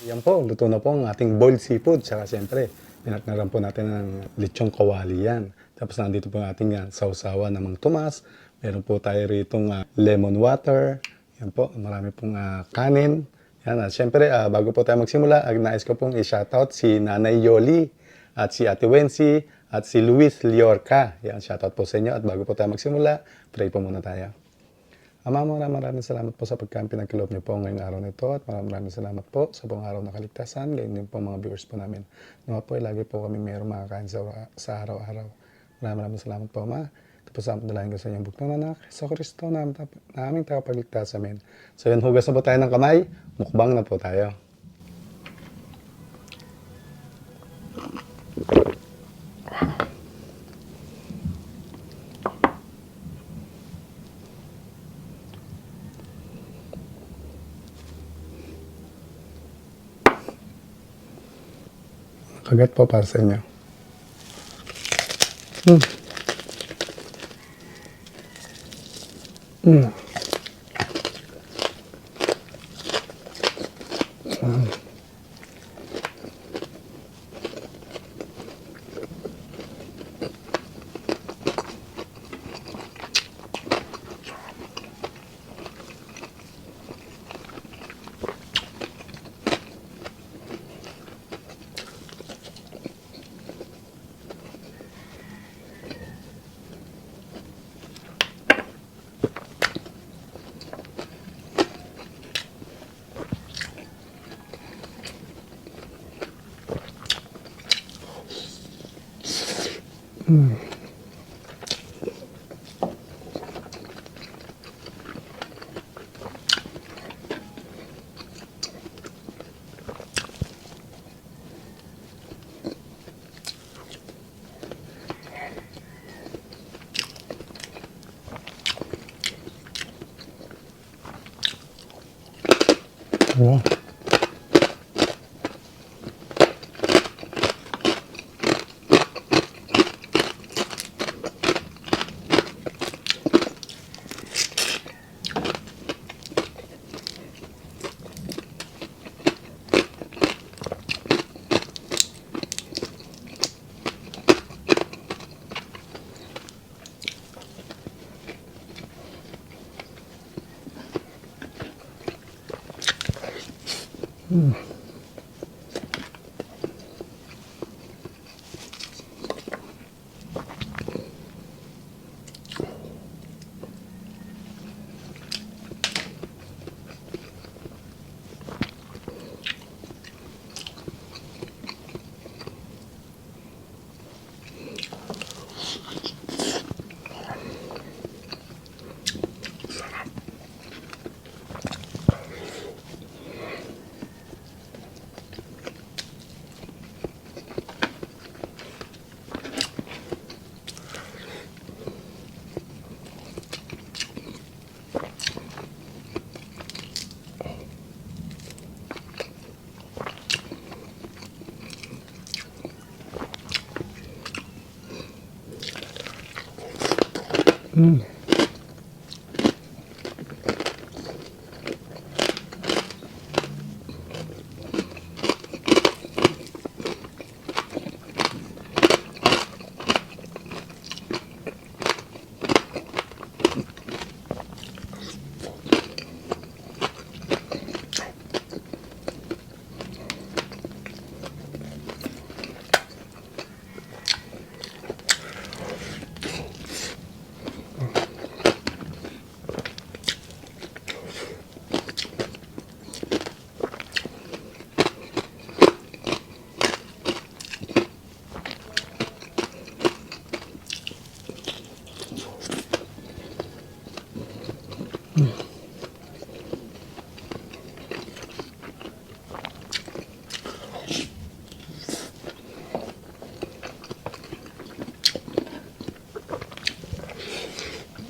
Yan po, luto na po ang ating boiled seafood. Tsaka siyempre, pinatnaran po natin ng lechong kawali yan. Tapos nandito po ang ating sausawa ng Mang Tomas. Meron po tayo ritong lemon water. Yan po, marami pong kanin. Yan, at siyempre, bago po tayo magsimula, nais ko pong i-shoutout si Nanay Yoli at si Ate Wency at si Luis Liorca. Yan, shoutout po sa inyo. At bago po tayo magsimula, pray po muna tayo. Ama, maraming maraming salamat po sa pagkain pinagkaloob niyo po ngayong araw na ito at maraming maraming salamat po sa buong araw na kaligtasan, gayon din po mga viewers po namin. Nawa po ay lagi po kami mayroong makakain sa araw-araw. Maraming maraming salamat po, Ama. Ito po sa dalangin ko sa inyong bugtong anak, sa Kristo na aming tagapagligtas. Amen. So yun, hugas na po tayo ng kamay, mukbang na po tayo. Kagat po para sa inyo. Wow.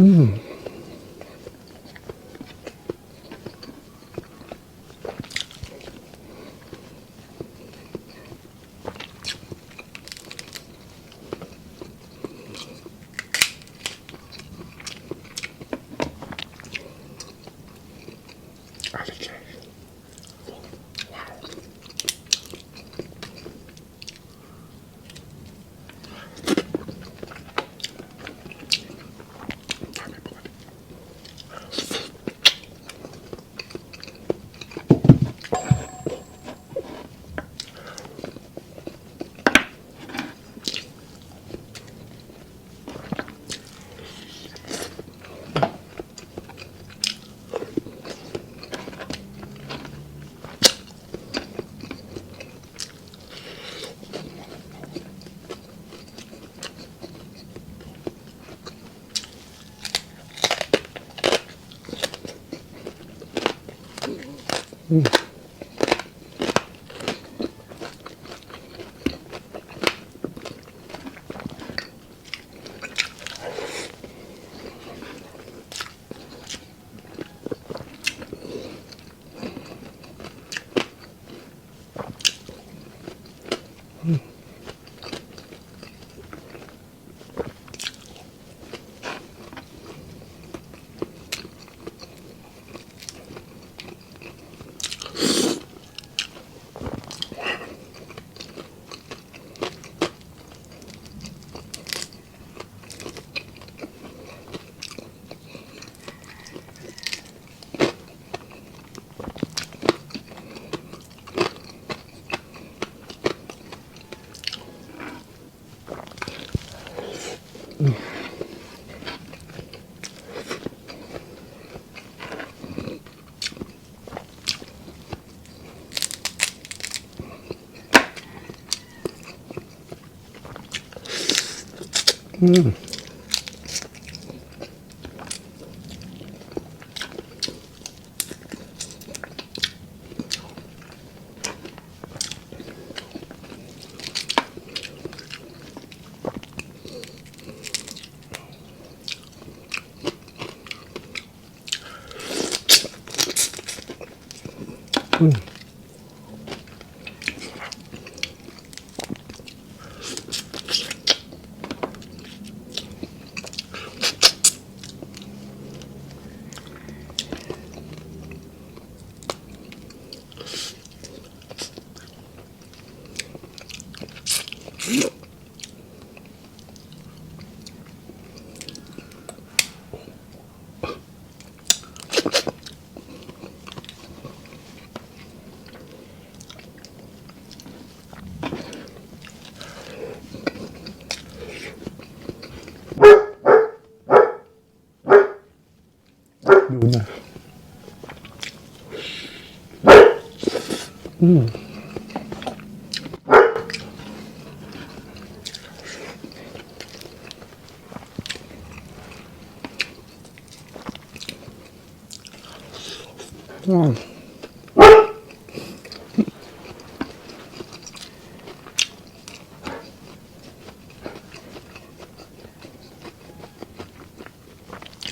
Alikay. Wow. Dami po ulit. Luna.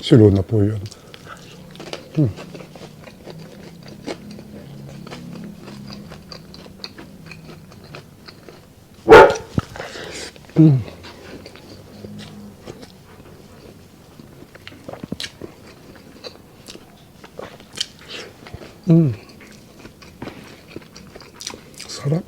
Si Luna po yun. Sarap.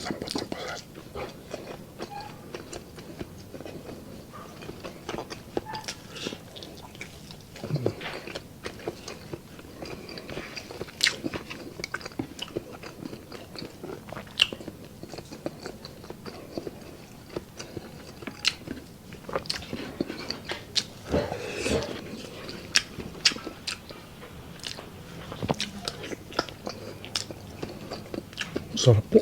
Lambot ng balat. Sarap po.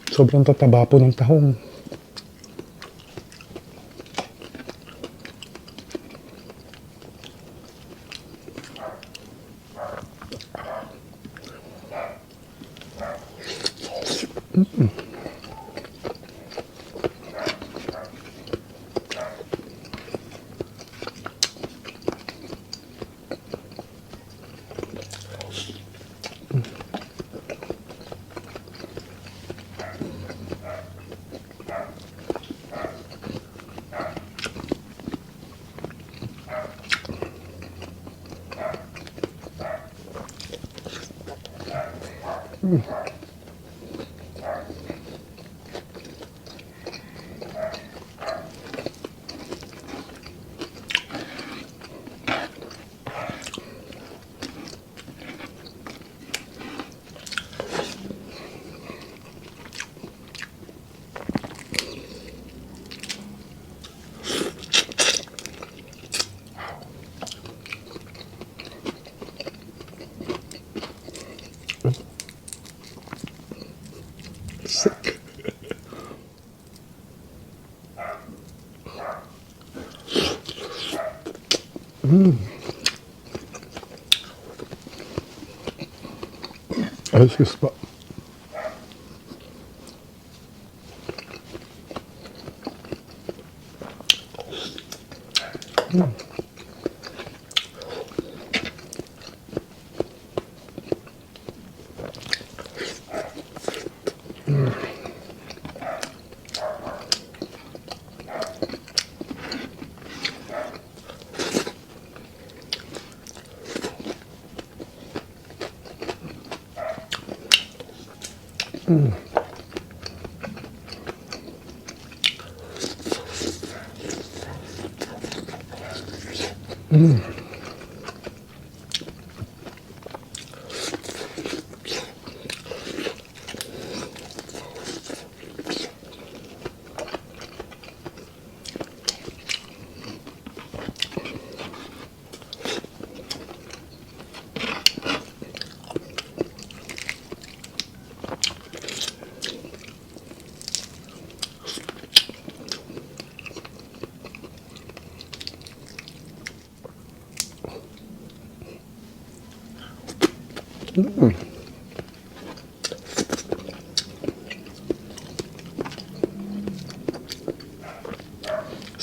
Sobrang tataba po ng tahong. Sick. Excuse po.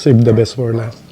Save the best for last.